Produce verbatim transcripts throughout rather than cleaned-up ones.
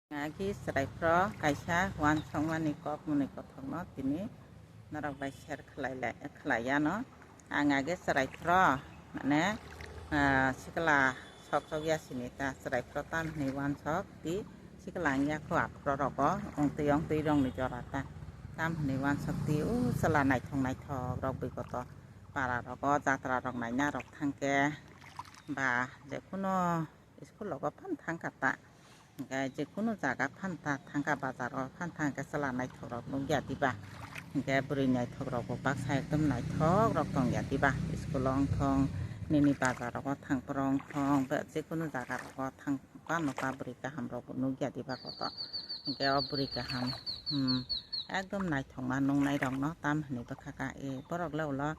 Agi chwrai phro kaisa uansukmani kok mwnwi kothokno tini norok bai share khlai lai, khlai yano. Ang agi chwrai phro, mane, ah, sikla sok sok ya sini ta chwrai phro tam hwnwi uansuk ti sikla ang ya kho aphro rogo ongtwi ongtwi rongni jora ta tam hwnwi uansuk ti u chwla naithok naithok rok bwi koto para rogo jatra rok naina rok thangkhe ba jekhuno school rogo phan thangkha ta. Hingkhe jekhuno jaga phan ta thangkha, bazar o phan thangkhe chwla naithok rok nukya diba? Hingkhe bwrwi naithok rok bo baksa ekdom naithok rok tongya diba? School o wngthong, nini bazar rogo thang phoro wngthong, be jekhuno jaga rogo thang phano ta bwrwi kaham rok bo nukya diba koto? Hingkhe o bwrwi kaham, hmm, ekdom naithokma nuknai rokno tam hwnwi bwkha kha, e borok le ulo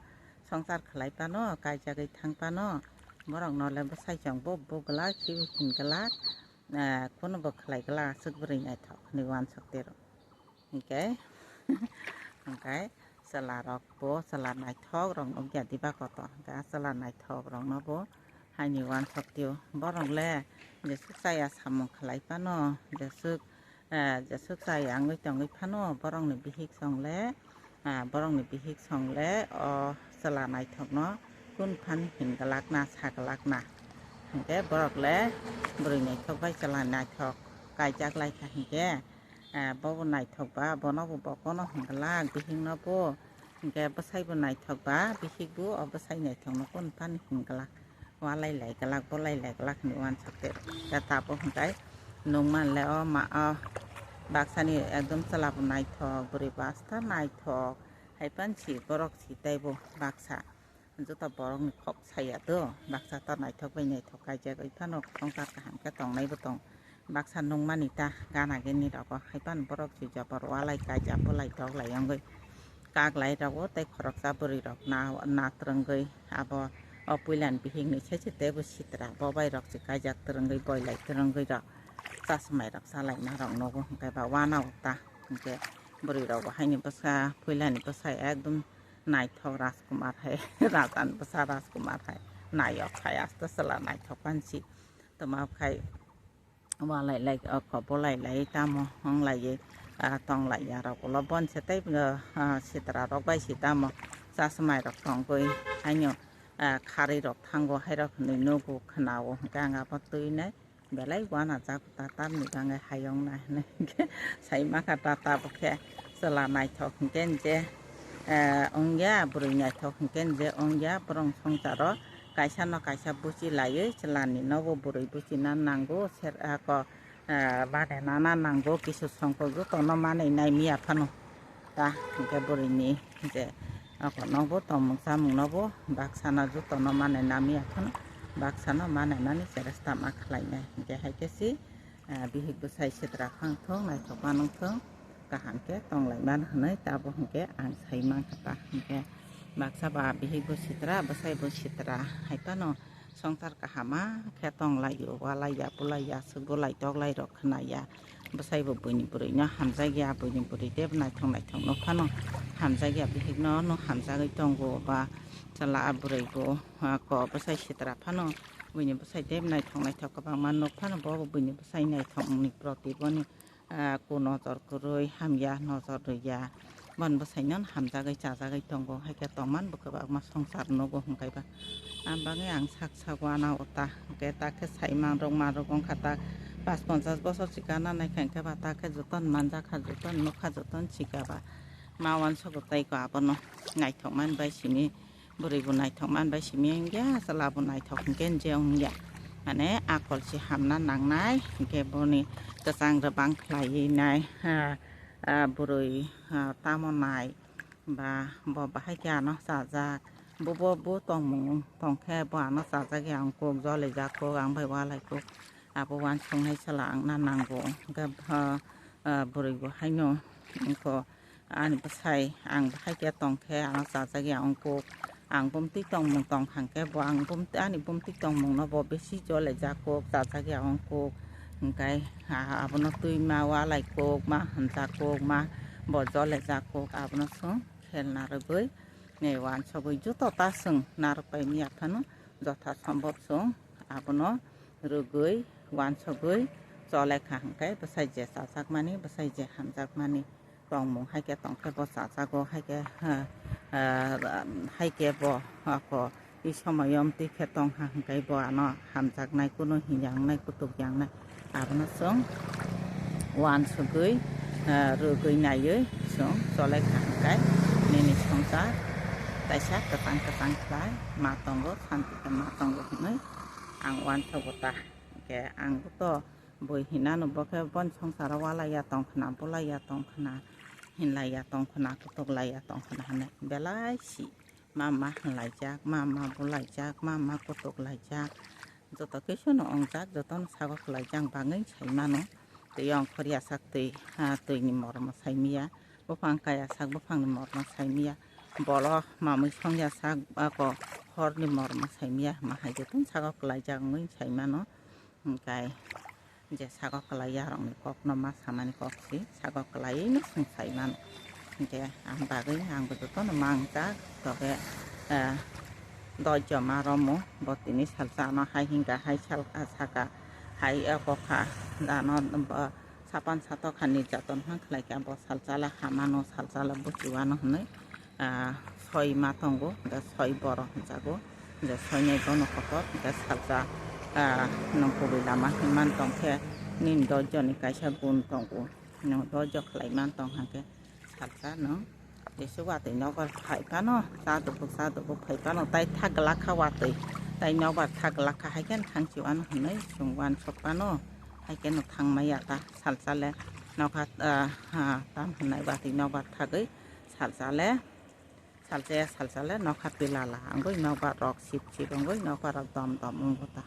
songsar khlai phano, kaijagwi thang phano, borok no le bwsai chwng bo bo glak, khibi phin glak. Ah, khunu bo khlai glak aswk bwrwi naithok hwnwi uansuk tero. Hingkhe, hingkhe chwla rok bo chwla naithok rok nukya diba koto. Hingkhe chwla naithok rokno bo haini uansuk tio. Borok le jeswk chaya samung khlai phano, jeswk, ah, jeswk chaya wngwi tongwi phano borokni bihik song le, ah, borokni bihik song le o chwla naithokno kun phan hin glak na sa glak na. Hingkhe borok le bwrwi naithok bai chwla naithok kaijak lai kha hingkhe, ah, bobo naithok ba bono bo bokono hin glak bihik no bo. Hingkhe bwsai bo naithok ba bihik bo o bwsai naithok no kun phan hin glak. Walai lai glak, bolai lai glak hinwi uansuk tero. Khe tabuk hwnkhe nukman le o ma o baksani ekdom chwla bo naithok, bwrwi bo asta naithok, hai phano si borok si teibo baksa. Joto borokni kok saya do, baksa ta naithok bai naithok kaijagwi phano songsar kaham khe tongnai bo tong. Baksa nukmani ta gana gini rogo hai phano borok si jobor walai kaijak bolai toklai wngwi kaklai rogo tei khoroksa bwrwi rok na, na twrwngwi abo o puilani bihikni sese teibo sitra bobai rok si kaijak twrwngwi boilai twrwngwi rok chasmai rok chalaima rok nugo hwnkhe ba uanao ta hwnkhe bwrwi rok bo haini bwsa puilani bwsai ekdom naithok Rajkumar hai rajani bwsa Rajkumar hai nayok hai aste chwla naithok pansi tongma khai. Walai lai, o kok bolai lai tamo wng lai, ah, tong lai ya rok ulo bon se tei, ah, sitra rok bai si tamo chasmai rok tongwi haino, ah, kharwi rok thango hai rok hinwi nugo khwnao hwnkhe ang abo twi nai belai uanajak ta tamni bagwi hayung nai hinwi sai mangkha ta tabuk khe. Chwla naithok hwnkhe je, eh, wngya, bwrwi naithok hwnkhe je wngya, borok swngcharo kaisa no kaisa buchi laiwi chwla ni nobo bwrwi buchina nango, ser, ah, ko, ah, bade nana nango, kisu songkok joto no manwi nai miya phano ta hwnkhe bwrwi ni je ako nobo tongmung chamung nobo baksa no joto no manwi na miya phano baksa no manwi nani cheresta ma khlai nai hwnkhe hai khe si. Ah, bihik bwsai sitra phang thung, naithok ma nung thung, kaham khe tong lai man hwnwi tabuk hwnkhe ang sai mankha ta hwnkhe baksa ba bihik bo sitra, bwsai bo sitra hai phano swngchar kaham ma khe tong lai o, walai ya, bulai ya, aswk bulai toklai rok khna ya, bwsai bo buini bwrwi no hamjak ya, buini bwrwi tei bo naithok naithok nuk phano hamjak ya, bihik no no hamjagwi tongo ba chwla bwrwi bo, ah, ko bwsai sitra phano buini bwsai tei naithok naithok kwbangma nuk phano bo bo buini bwsai naithok ni proti boni, ah, ku nojor kwrwi hamya nojor rwya. Boni bwsai no hamjagwi chajagwi tongo, hai khe tongman bo kwbangma swngchar nugo hwnkhe ba. Ang bagwi ang sak sak uanao ta, hwnkhe ta khe saimang rok ma rok wngkha ta, pas ponchas bosor si gana nai kha hwnkhe ba ta khe joto manjak kha, joto nukha, joto sikha ba. Ma uansukgo tei ko abono naithok man bai simi. Bwrwi bo naithok man bai simi wngya, chwla bo naithok hwnkhe je wngya. Mane akol se hamna nangnai, hwnkhe boni kwchang rwbang khlaiwi nai, ah, ah, bwrwi, ah, tamo nai ba bo bahai khe ano chajak. Bo, bo, bo tongmung tongkhe bo ano chajak ya wngkuk, jolijak kuk, ang bai walai kuk. Abo uansuknai chwla wngna nango. Hwnkhe, ah, ah, bwrwi bo haino wngkho. Ani bwsai ang bahai khe tong khe ano chajak ya wngkuk. Ang bumtwi tongmung tong hang khe bo ang bumtwi, ani bumtwi tongmung no bo bisi jole jak kuk, chajak ya wngkuk. Hwnkhe abono twi ma walai kuk, ma hamjak kuk, ma bo jole jak kuk, abono chwng khel narwgwi, eh, uansugwi joto ta chwng narwk pai miya phano jotha sombhob chwng abono rwgwi, uansugwi, Chole kha hwnkhe bwsai je chachakmani, bwsai je hamjakmani tongmung hai khe tong khe bo chachago, hai khe, ha, ah, hai khe bo ako i somoyo amtwi khe tong ha hwnkhe bo ano hamjaknai, kunu hinyangnai, kutuk yangnai, abono chwng uansugwi, ah, rwgwi naiwi chwng chole kha hwnkhe nini swngchar taisa kwchang kwchang khlai ma tongo, santi khe ma tongo hwnwi ang uansugo ta. Hwnkhe ang bo to bui hinano bo khe boni swngcharo walaiya tong khna, bulaiya tong khna, hinlaiya tong khna, kutuk laiya tong khna hwnwi belai si. Mama hinlaijak, mama bulaijak, mama kutuk laijak, joto kisu no wngjak, joto no sago kwlaijak bagwi sai mano. Twi ongkhorya sak twi, ha, twi ni mormo sai miya, buphang kaya sak buphang ni mormo sai miya, bolo mamwi songya sak ako hor ni mormo sai miya, ma hai joto no sago kwlaijak wngwi sai mano. Hwnkhe je sago kwlai yarokni kokno ma samani kok si, sago kwlaiwi no swng sai mano. Hwnkhe ang bagwi ang bo jotono ma wngjak, tobe, eh, doijo ma romo, bo tini salsa ano hai hwnkha, hai sal, ah, saka, hai, eh, kokha, ano, bo sapan satok hani jotono ma khlai kha, bo salsa le hamano, salsa le buchuwano hwnwi. Ah, soi ma tongo, hwnkhe soi borok hwnjago, hwnkhe soinai bono kotor, hwnkhe salsa, ah, nwng kubui lama hinmani tongkhe nini doijoni kaisa gun tongo, nwng doijo khlai mani tong hwnkhe salsa nwng jesa watwi nobar phai phano, cha dubuk cha dubuk phai phano, tai thak glak kha watwi, tai nobar thak glak kha, hai khe thang si wano hwnwi chwng uansuk phano, hai khe no thang maya ta salsa le nokha, ah, ah, tam hwnwi watwi nobar thagwi salsa le. Salsa ya salsa le nokha pilala wngwi nokbar rok sip sip wngwi nokbar rok dom dom wngwi ta.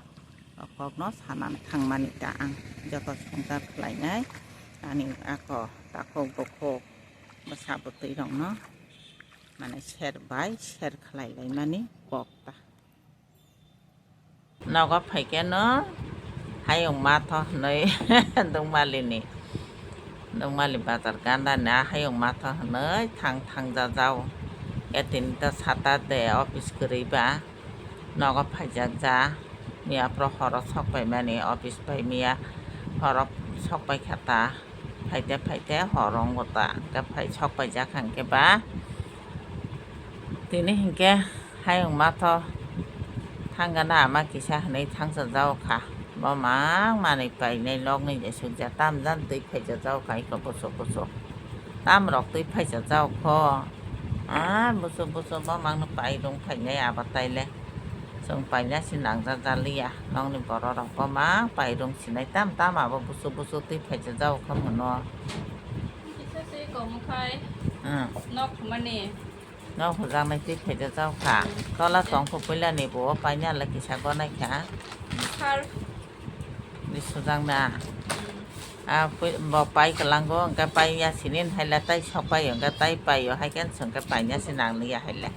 O kokno sanani thangmani ta ang joto swngchar khlainai ani ako takhuk bukhuk bwsa bwtwi rokno mane ser bai ser khlai laimani kok ta. Nogo phaikhe no hayung matho hwnwi Dungmalini, Dungmali bazar gandani a hayung matho hwnwi thang thangjajao. Etini ta Saturday office kwrwi ba nogo phaijak ja. Miya phuru horo sok paimani office pai miya horo sok paikha ta. Phaite phaite horo wngkha ta, hwnkhe phai sok paijak hwnkhe ba tini hwnkhe hayung matho thangana ama kisa hwnwi thangsa jaokha. Bo mang manwi painai nokni jesuk ja tamjani twi phaisa jaokha iko bwswk bwswk tamrok twi phaisa jaokho. Ah, bwswk bwswk bo mangno pairung phainai abo taile. Chwng paina se nangja jaliya. Nokni borok rok bo ma pairung sinai tam tam abo busu busu twi phaija jao kha muno. Kisa se komo khai. Hmm. Nok mani. Nok hujaknai twi phaija jao kha. Hmm. Tola tongkho puila ni bo paina la kisa gonai kha. Sar. Ni sujakna. Hmm. A pui-, bo pai kwlango, hwnkhe pai ya sini, haila tai sok pai, hwnkhe tai pai yo, hai khe chwng khe paina se nang liya haila.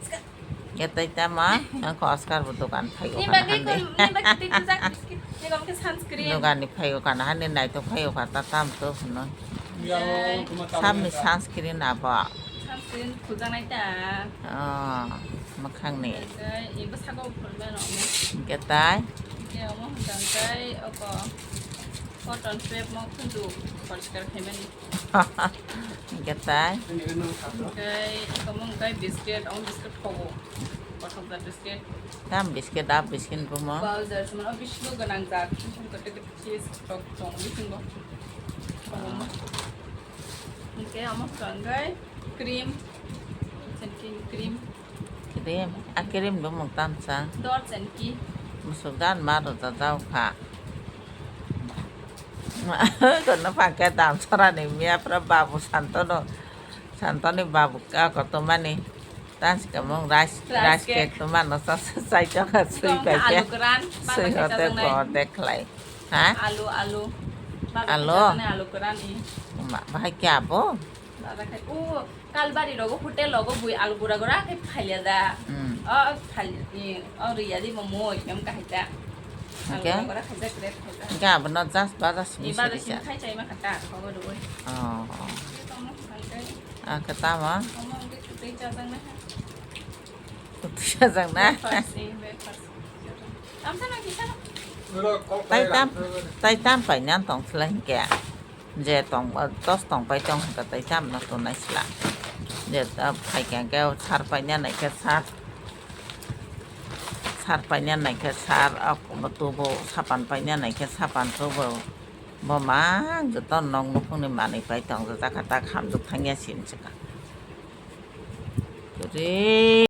Hwnkhe tai tamo, hwnkhe Oscar bo dogan phai o Ni kana bagwi hande. Kon, ni bagwi twi twijak biskit, ni bagwi sunscreen. Dogan ni phai o kana hande naitok phai o kha ta tam to hwno. Yai. Samni sunscreen abo. Sunscreen phujaknai ta. Oh, mwkhangni. Hwnkhe ibo saka o phulmano omo. Hwnkhe tai? Hwnkhe omo hwnkhe tai oko cotton swab mo khunju poriskar khaimani. Hwnkhe tai? Hwnkhe eko mo hwnkhe biscuit, omo biscuit khogo. Kothok jat biscuit. Tam biscuit, dab biscuit bo mo? Bawser se mano bisingo gwnang jat, bisingo kotor kotor cheese tok tong bisingo. Omo. Hwnkhe omo hwnkhe cream. Cream. Cream. A cream bo mung tamsa. Dor chen ki. Musuk dan ma rwja jao kha. Kono phangkhe dam sora ni miya pura babu Santono. Santoni babu ka kotomani. Tan si kamung rice, rice cake. Rice cake tomano sa, sa, sai chokha sui bai khe. Alu keran, sui hote ko de khlai. Ha? Alu, alu. Alu? Alu keran ni. Ma, bahai kya bo? Dada khai. O, Kalbari rogo hotel rogo bui alu gura gura khe phalia da. Hmm. O phalia, i, o riya di mo moi, mem kahai ta. Alu gura gura khaijak kre khaijak. Hwnkhe abono just baja simi siri sa. Baja simi khai chai ma khata, khobo dugoi. Oh. Ye tongmo hwnkhe. Ah, khe tamo? Tamo hwnkhe kwtwi chajak na kha. Kwtwi chajak na? Breakfast, eh, breakfast. Tamsa na kisa na? Tai tam, tai tam paina tong sila hinkhe. Je tong, tos tong pai tong hinkhe tai tam no tongnai sila. Je, ah, phaikhe hinkhe sar paina naikhe sar. Sar paina naikhe sar, ah, tubu, sapan paina naikhe sapan tubu. Bo mang joto nok nukhungni manwi pai tong, jaka tak hamjak thangya sini chikha. Re.